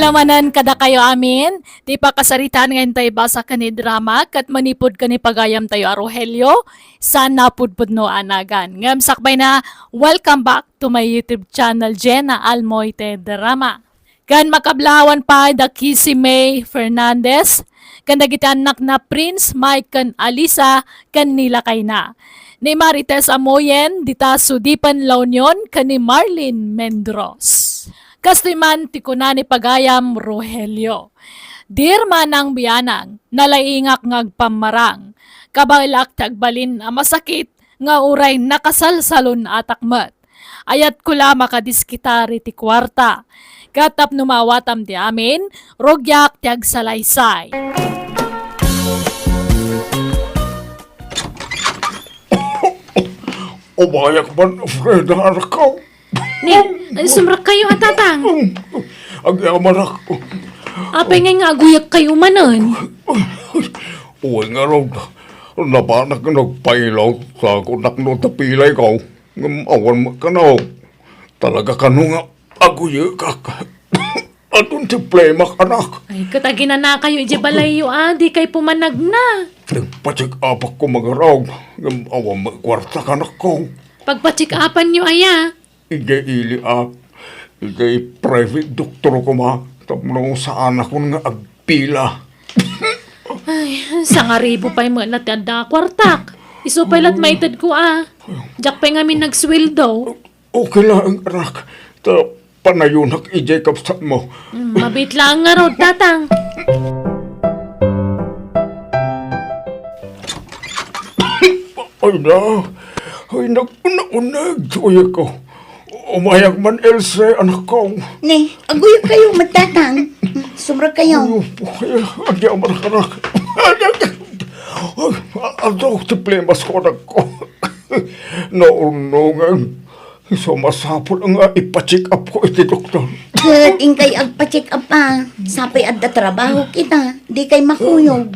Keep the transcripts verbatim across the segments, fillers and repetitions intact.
Manen kadakayo amin, ti pakasaritaan nga intay basa ken ni drama, ket manipud ken ni pagayamtayo a Rogelio, saan napudpudno a nagan. Ngem sakbay na, welcome back to my YouTube channel, Jenna Almoite Drama. Ken makablawan pay da Kissy May Fernandez, ken dagiti annakna Prince Mike ken Alisa ken ni lakayna. Ni Marites Amoyen, dita Sudipan, La Union, ken ni Marlene Mendros. Kastoy man ti kuna ni pagayam Rogelio. Dear manang bianang, nalaingak nga agpammarang. Kabaelak ti agbalin a masakit nga uray nakasalsalun-atak met. Ayatko la makadiskitari ti kuarta. Ket tapno maawatam ti amin, rugiak ti agsalaysay. Umayak man, Freda, anakko. Ni, sumrekkayo a, Tatang. Agyamanak. Apay ngay nga aguyekkayo manen? Uy, ngarud, napanak nga nagpailaw sa kunak no tapilayko. Ngem awan met kano. Talaga kano nga aguyekak. Adun ti plemak, anak. Ay, ket aginanakayo idiay balayyo a, dikay pumanagna. Nagpa-check-upak koma ngarud, ngem awan met kuarta, anakko. Pagpa-check-upanyo aya? Idiay ili a, idiay private doktor koma, tapno saanakon nga agpila. Ay, sangaribu pay met la ti adda a kuartak. Isu pay la't maitedko a. Diak pay ngamin nagsueldo. Okay laeng, anak. Ta panayonak idiay kabsatmo. Mm, mabiit laeng ngarud, Tatang. Ay na, ay, nag-una-uneg ti uyekko. Umayak man, Else, anakko. Ni, aguyekkayo met, Tatang. Sumrekkayo. Ay, ay, agyamanak, anak. Ay, adu ti plemas ko, anakko. Naurnongen. Isu a masapul nga ipa-check-upko iti doktor. Ket inkay agpa-check-up a. Sapay adda trabaho kita. Dikay makuyog.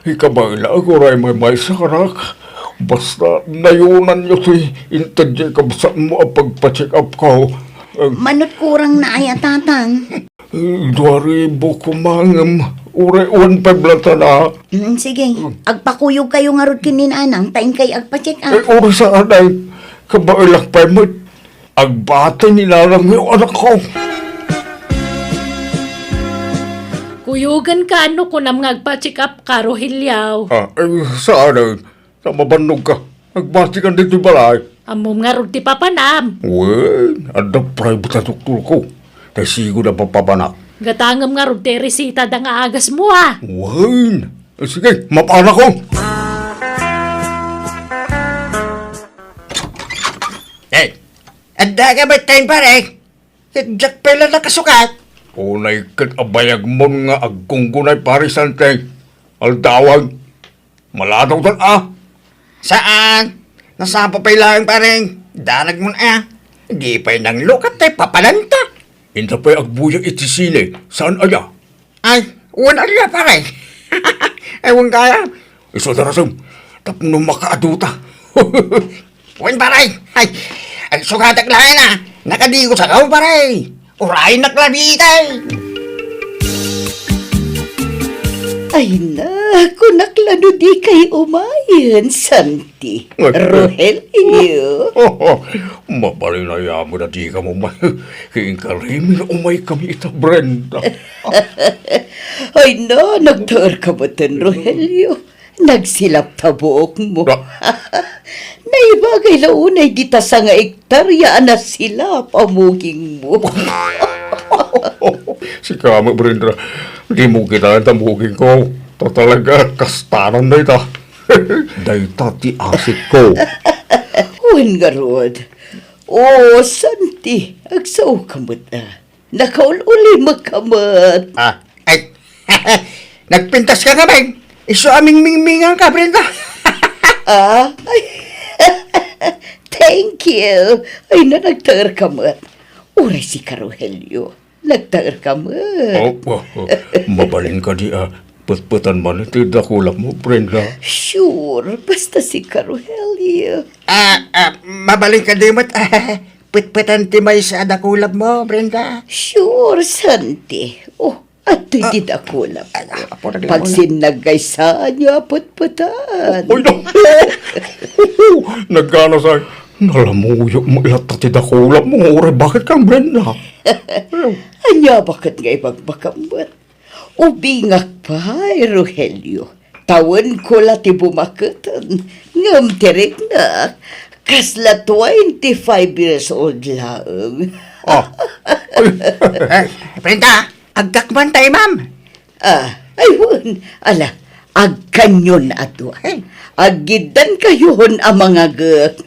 Ikabaela, uray maymaysa, anak. Basta nayonanyo ti inted diay kabsatmo a pagpa-check-upko. Eh, Manut kurang na aya, Tatang? Dua ribu koma ngem, uray one five lang ta na. Mm, sige. Agpakuyogkayo ngarud ken ni Nanang, ta inkay agpa-check-up. Eh, uray saan ay, kabaelak pay met. Agbati ni Nanang, anakko. Kuyogenka no kunam nga agpa-check-upka, Rogelio. Ah, eh, saan ay? Ta mabannogka. Agbatikan ditoy balay. Ammom ngarud ti papanam. Wen, adda private a doktorko. Ta sigud a papapanak. Gatangem ngarud ti resitada nga agasmo a. Wen. Eh, sige, mapanakon. Eh, adda ka met, pare? Ket diak pay la nakasukat. Unay ket abayagmon nga aggunggunay, Pare Santi. Aldawan. Maladawtan a. Saan? Nasapa pay laeng, pare. Danagmon a. Di pay nanglukat tay papananta. Inta pay agbuyag iti sine. Saan aya? Ay, wen aya, pare. Ay, wen kaya. Isu darasem. Tapno makaaduta. Wen, pare. Ay, ay, sugatak laeng a. Nakadigo sa kao, pare. Uray naklabitay. Ay na, kunak la no dikay umayen, Santi. Rogelio. Mabalin a yaman a dika umay. Ket inkarimi nga umay kami ita, Brenda. Ay na, nagtaerka metten, Rogelio. Nagsilap ta buokmo. Ah. Naibagay la unay dita sanga ektarya a nasilap a mugingmo. Sika met, Brenda, dimo kitaen ta mugingko. Ta talaga, kastanan dayta. Dayta ti asikko. Wen ngarud. O, Santi, agsaoka met a. Nakaul-ulimekka met. Ah, ay. Nagpintaska ngamin. Isu a mingmingminganka, Brenda. Ah, ay. Thank you. Ay na, nagtaerka met. Uray sika, Rogelio. Nagtaerka met. Oh, oh, oh. Mabalin kadi a petpetan man ti dakulakmo, Brenda? Sure, basta sika, Rogelio. Ah, ah, mabalin kadi met. petpetan ti maysa a dakulapmo, Brenda? Sure, Santi. Oh, adtoy ti dakulap. Ay, apo, naglaw. Pagsinnag kay saan nga petpetan. Oy, no. Nagkano sa, nalamuyo mo latta ti dakulapmo, nga uray bakit kang Brenda? Ania bakit nga ibagbakam met? Ubingak pay, Rogelio. Tawenko la ti bumaketen, ngem ti riknak, kasla twenty-five years old laeng. Ah. Ay, Brenda, agkakman tayo, ma'am. Ah, ay, wen. Ala, agkanyon a dua. Ay. Aggiddan kayon a mangagek.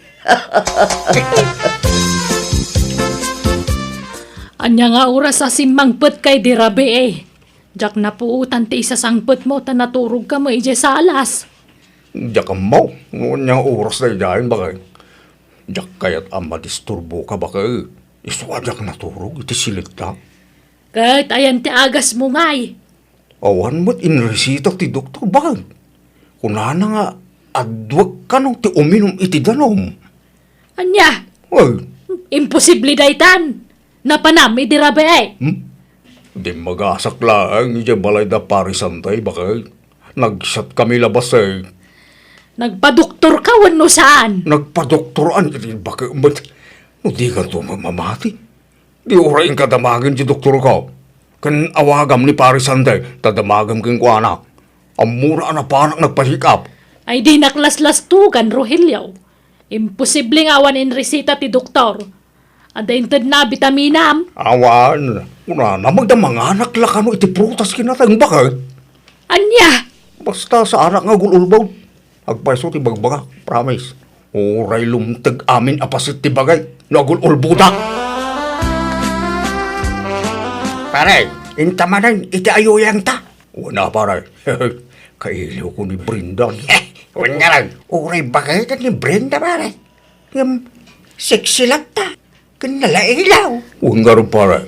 Ania nga oras a simmangpet kay di rabii? Diak napuotan ti isasangpetmo ta naturogka met idiay salas. Diak ammo no ania nga oras daydiayen, baket. Diak kayat a madisturboka, baket. Isu a diak naturog iti silekta. Ket ayan ti agasmo ngay? Awan met inresita ti doktor, baket. Kunana nga adwek kano ti uminum iti danum. Ania? Ay. Imposible daytan. Napanam idi rabii. Hmm? Dimmagasak laeng idiay balay da Pari Santay, baket. Nagsiatkami labasen. Nagpadoktorka wenno saan? Nagpadoktoran iti baket met. No dikanto mamati, di uray inka damagen ti doktorko. Ken awagam ni Pari Santay ta damagem kenkuana. Ammona a napanak nagpa-check up. Ay, dinak laslastugan, Rogelio. Imposible nga awan inresita ti doktor. Adda intedna a bitaminam? Awan. Kunana, magda manganak la kano iti prutas kinateng, baket. Ania? Basta saanak nga agul-ulbod. Agpayso ti bagbagak, promise. Uray lumteg amin a paset ti bagay no agul-ulbodak. Pare, inta manen iti ayuyangta. Wen a, pare. Kailiwko ni Brenda. Wen ngarud, uray baketen ni Brenda, pare. Ngem sexy latta ken nalailaw. Wen ngarud, pare.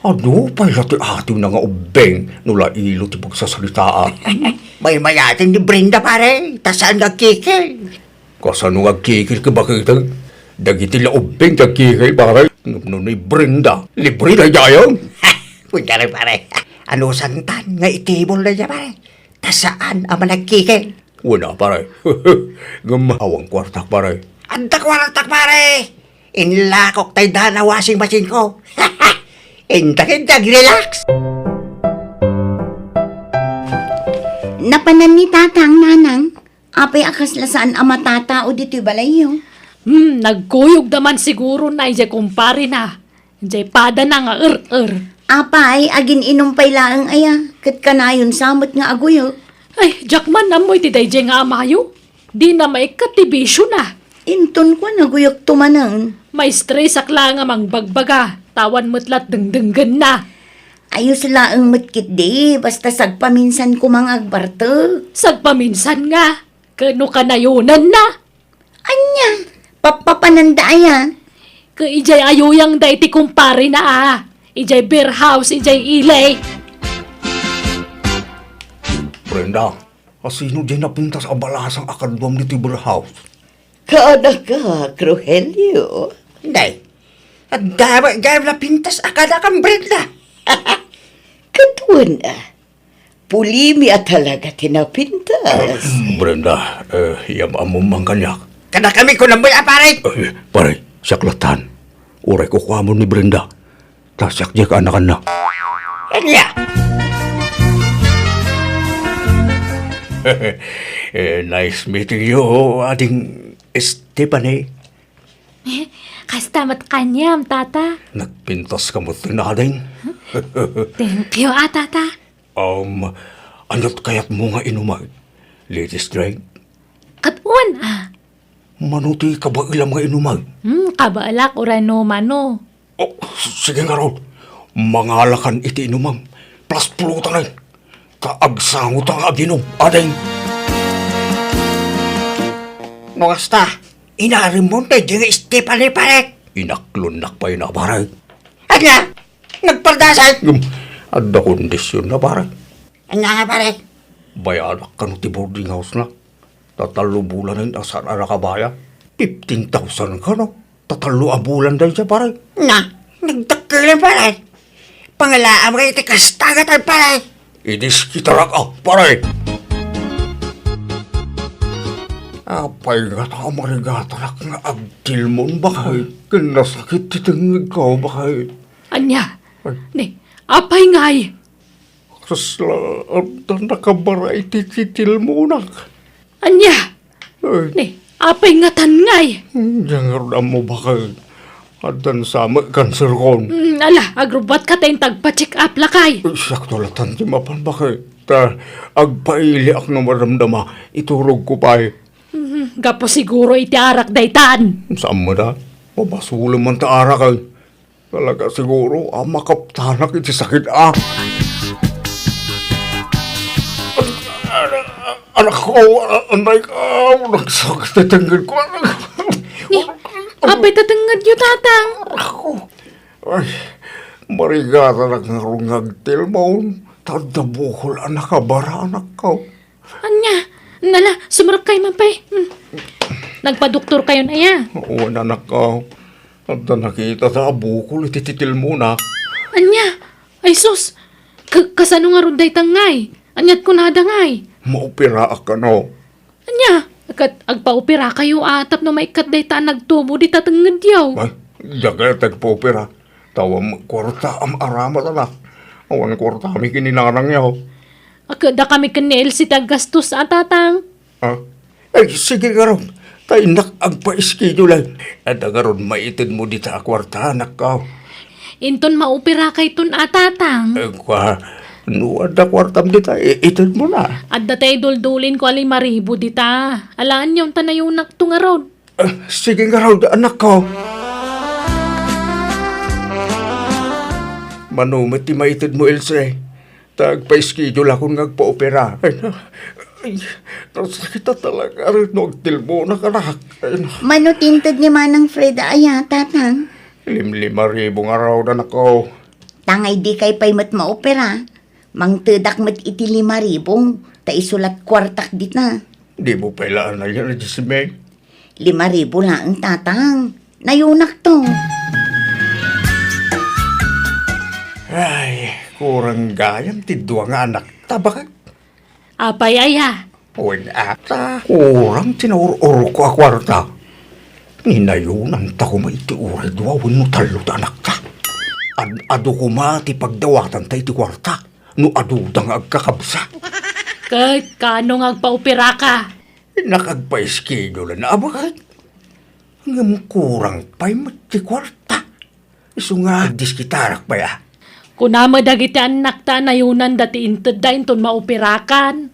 Adu pay la ti atiwna nga ubbing no lailo ti pagsasaritaan. Maymayaten ni Brenda, pare, ta saan nga agkikil. Kasano nga agkikil, baketen? Dagiti la ubbing ti agkikil, pare. Ngem no ni Brenda, libre daydiay. Wen ngarud, pare. Anusantan nga itibol daydiay, pare. Ta saan a managkikil. Wen a, pare. Ngem awan kuartak, pare. Adda kuartak, pare. Inlakok tay dana washing machine ko. Inta ket relax. Napanan ni Tatang, Nanang. Apay a kasla saan a matatao ditoy balayyo? Hmm, nagkuyogda man sigurona idiay kumparena. Idiay padana nga er-er. Apay, agin-inum pay laeng aya, ket kanayon sa met nga aguyog. Ay, diak man ammo iti daydiay nga amayo. Dina maikkat ti bisiona. Inton kua, naguyogto manen. Maistresak laeng a mangbagbaga, ta awan met la ti dengdenggenna. Ayos laeng met ketdi, basta sagpaminsan koma nga agbartek. Sagpaminsan nga, ket no kanayonenna? Ania? Pappapananda aya? Ket idiay ayuyangda iti kumparena a. Idiay beer house, idiay ili. Brenda, asino diay napintas a balasang a kaduam ditoy beer house? Kaanakak, Rogelio. Nay, adda met diay napintas a kaanakan, Brenda. Ket wen a, pulimi a talaga ti napintas. Brenda, eh, yam-ammom man kaniak. Kadakami, kunam met a, pare. Eh, pare, siak lattan. Uray kukuamon ni Brenda. Ta siak diay kaanakanna. Ania? Eh, nice meeting you, Ading Stephanie. Eh, kasta met kaniam, Tata. Nagpintaska met, Ading. Thank you, a, Tata. Um, aniat kayatmo nga inumak? Latest drink? Ket wen a. Mano ti kabaelam nga inumak? Hmm, kabaelak uray no mano. Oh, sige ngarud. Mangalakan iti inumam. Plus pulutangen. Ta agsangotan nga aginom, Ading. No kasta, inaremmon daydiay nga Stephanie, pare. Inaklonnak pay na, pare. Ania? Nagpardasan? Ngem, adda kondisionna, pare. Ania nga, pare? Bayadak kano ti boarding house-na. Ta tallo bulanen a saan a nakabayad. Fifteen thousand kano. Ta tallo a bulan dayta, pare. Na, nagdakkelan, pare. Pangalaam kayo ti kasta, gatay, pare. Idiskitarak, ah, pare. Apay ngata a marigatarak nga agtilmon, bakay? Ken nasakit ti tengngedko, bakay? Ania? Ay. Ni, apay ngay? Kasla, adda nakabara iti titilmonak. Ania? Ay. Ni, apay ngatan ngay? Diak ngarud ammo, bakay. Addan sa met kanserkon. Mm, ala, agrubbuatka ta inta agpa-check up, lakay. Ay, siakto latan ti mapan, bakay. Ta, agpailiak no madamdama, iturogko pay. Mm, gapu siguro iti arak daytan. Saan met a? Mabasolem man ta arak, ay. Talaga siguro a makaptanak iti sakit, a. Anak ko, anay ko, nagsakit ti tengngedko, anak. Ni, apay ta tengngedyo, tatang? Anak ko. Ay, marigatanak ngarud nga agtilmon, ta adda bukol a nakabara, anak ko. Ania? Nala, sumrekkay man pay. Hmm. Nagpadoktorkayon aya? Wen, anak ko. Adda nakita ta a bukol iti titilmona. Ania? Ay sus! Ka-, kasano ngarud dayta ngay? Aniat kunada ngay? Maoperaak kano. Ania? Ket agpaoperakayo a tapno maikkat dayta a nagtubo dita tengngedyo. Ay, diak kayat agpaopera. Ta awan met kuarta a maaramat, anak. Awan kuartami ken ni nanangyo. Ket dakami ken ni Elsie ti aggastos a, tatang. Ah? Ay, sige ngarud. Ta innak agpa-schedule. Adda ngarud maitedmo dita a kuarta, anak ko. Inton maoperakayton a, tatang. Eh, kua, no adda kuartam dita, i-, itedmo na. Adda tay duldulinko a lima ribu dita. Alaenyo ta nayunakto ngarud. Ah, sige ngarud, anak ko. Mano met ti maitedmo, Elsie? Ta agpa-schedule akon nga agpaopera. Ay, na, ay, nasakit a talaga no agtilmonak, anak. Ay, na. Mano ti inted ni Manang Fred aya, tatang? Limlima ribu ngarud, anak ko. Tangay dikay pay met maopera. Mangtedak met iti lima ribu, ta isu lat kuartak dita. Dimo pay la anay-an, Jessie May? Lima ribu laeng, tatang. Nayunakto. Ay, kurang gayam ti dua nga anakta, baket. Apay aya? Wen, ata, kurang ti naur-urko a kuarta. Ni nayunanta koma iti uray dua wenno tallo ti anakta. Ad-adu koma ti pagdawatanta iti kuarta no aduda nga agkakabsat. Ket kaano nga agpaoperaka? Innak agpa-schedule-an a, baket. Ngem kurang pay met ti kuarta. Isu nga agdiskitarak pay a. Kuna met dagiti annakta a nayunanda ti intedda inton maoperakan.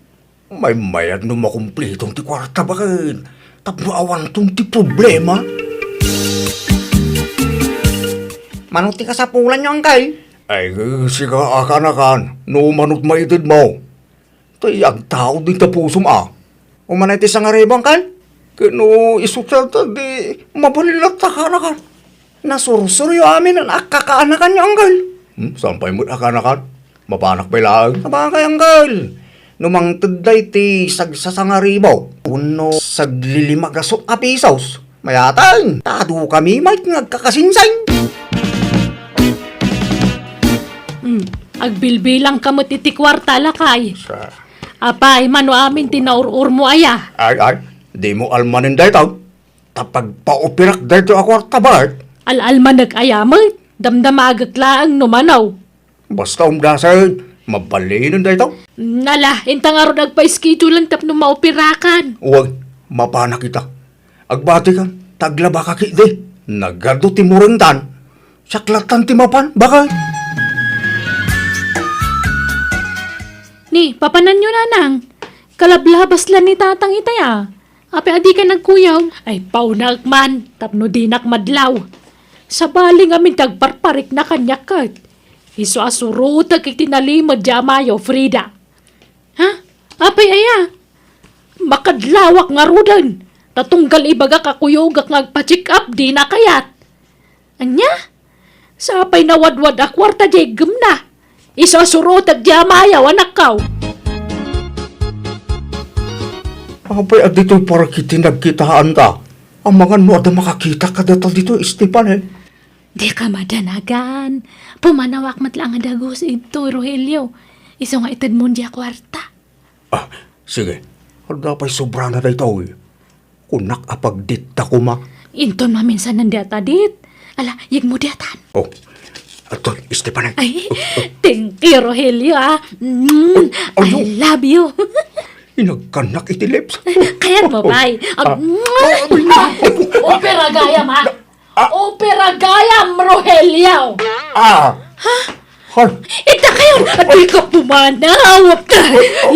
Maymayat no makumpliton ti kuarta, baket. Tapno awanton ti problema. Mano ti kasapulanyo, angkel? Ay, sika a kaanakan, no manot maitedmo. Tay agtaud iti pusom a. Umanay ti sangaribu, angkel? Ket no isu ta, di mabalin latta a kaanakan. Nasursuryo amin a kakaanakanyo, angkel. Hmm, saan pay met a kaanakan? Mapanak pay laeng. Sabagay, angkel. No mangted dayta sagsasangaribu wenno saglilima gasut a pisos, mayateng, ta adu kami met nga agkakasingsing. Hmm, agbilbilangka met iti kuarta, lakay. Sa- Apay, mano amin ti naur-urmo aya? Ay, ay, dimo almanen dayta. Ta pagpaoperak dayta a kuarta, baket. Al-almanek aya met? Damdamagek laeng no mano. Basta umdasen, mabalinen dayta. Nala, inta ngarud agpa-schedule-an tapno maoperakan. Uy, mapanak ita. Agbatikan, ta aglabaka ketdi. Nagadu ti murengtan. Siak lattan ti mapan, baket. Ni, papananyo, nanang. Kalablabas la ni tatang itay a. Apay a dika nagkuyog? Ay, paunaek man, tapno dinak madlaw. Sabali ngamin ti agparparikna kaniak ket. Isu a surotek iti nalimed ti amayo, Frida. Ha? Apay aya? Makadlawak ngaruden, ta tunggal ibagak a kuyogak nga agpa-check up, dina kayat. Ania? Sapay nawadwad a kuarta diay gemna. Isu a surotek diay amayo, anakko. Apay a ditoy parikit ti nagkitaanta? Amangan no adda makakita kadata ditoy, Esteban, eh. Dika madanagan. Pumanawak met laeng a dagus ditoy, Rogelio. Isu nga itedmon diay kuarta. Ah, sige. Adda pay sobrana daytoy. Kunak a pagditta koma. Inton maminsanen diay adda dit. Ala, yegmo diay atan. Oh, adtoy, Esteban, eh. Ay, thank you, Rogelio, ah. Mm, I love you. Inagkanak iti lips. Kayatmo pay. Ah, ah, ay, na. Opera gayam, ha? Ah. Opera gayam, Rogelio. Ah. Ha? Hay. Ita kayon, dika pumanaw.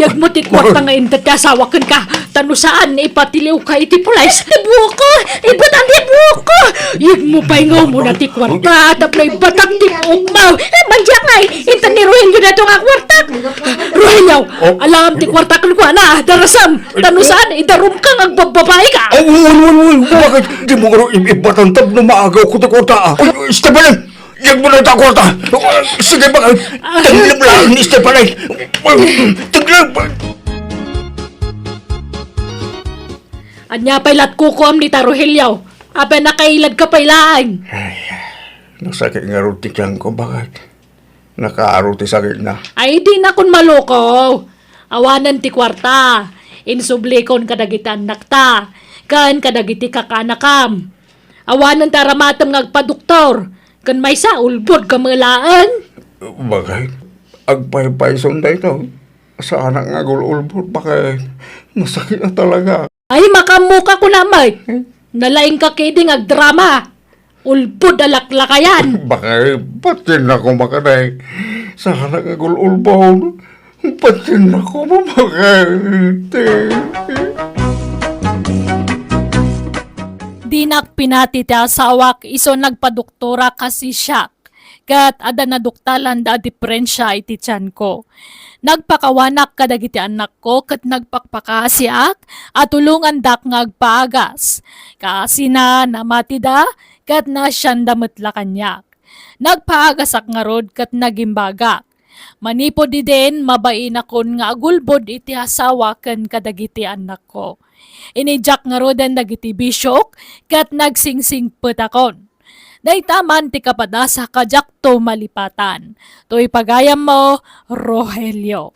Yegmo ti kuarta nga inted ti asawak kenka. Ta no saan, ipatiliwka iti pulis. Ti buokko, ibatan ti buokko. Yegmo pay nga umuna ti kuarta, tapno ibatak ti buokmo. Eh, mandiak ngay, inted ni Rogelio daytoy nga kuarta. Rogelio, Oh. Alam ti kuarta kenkuana, darasam. Ta no saan, idarumka nga agbabbabaika. Oh, uy, uy, uy, bakit di mo nga ib-, ibatan tapno maagaw ko ti kuarta, ah? Uy, Esteban, yegmo na ta kuarta. Sige, bakit? Teglep lang ni Esteban, eh. Teglep. Ania pay lat kukuam ni ta, Rogelio? Apay, nakailadka pay laeng. Ay, nasakit ngarud ti tianko, bakit? Nakaaro ti sakitna. Ay, dinakon malukaw. Awanen ti kuarta. Insublikon kadagiti annakta, ken kadagiti kakaanakam. Awanen ti aramatem nga agpadoktor, ken maysa, ulbodka met laeng. Bakit? Agpaypayson daytoy. Saanak nga agul-ulbod, bakit? Nasakit na talaga. Ay, makaammoka kuna met. Hmm? Nalaingka ketdi nga agdrama. Ulbod a laklakayan. Bakit? Ba't yan ako makaday? Saanak nga agul-ulbod. Ba't yan ako mamakit? Dinak pinati ti asawak isu nagpadoktora kas siak. Ket adda naduktalanda a diferensia iti tianko. Nagpakawanak kadagiti annakko ket nagpakpakaasiak a tulongandak nga agpaagas. Kaasina, namatida, ket naasianda met la kaniak. Nagpaagasak ngarud ket nagimbagak. Manipud idin, mabainakon nga agulbod iti asawa ken kadagiti annakko. Inidiak ngaruden dagiti bisiok ket nagsingsingpetakon. Dayta man ti kapadasa a diakto malipatan. Toy pagayammo, Rogelio.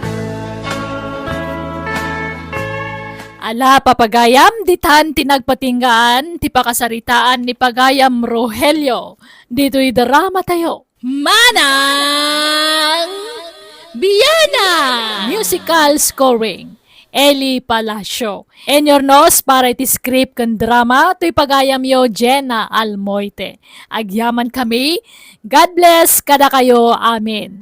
Ala, papagayam, ditan ti nagpatinggaan ti pakasaritaan ni pagayam Rogelio ditoy dramatayo. Manang Biana! Musical scoring, Eli Palacio. Inurnos para iti script ken drama toy pagayamyo, Jenna Almoite. Agyamankami. God bless kadakayo. Amen.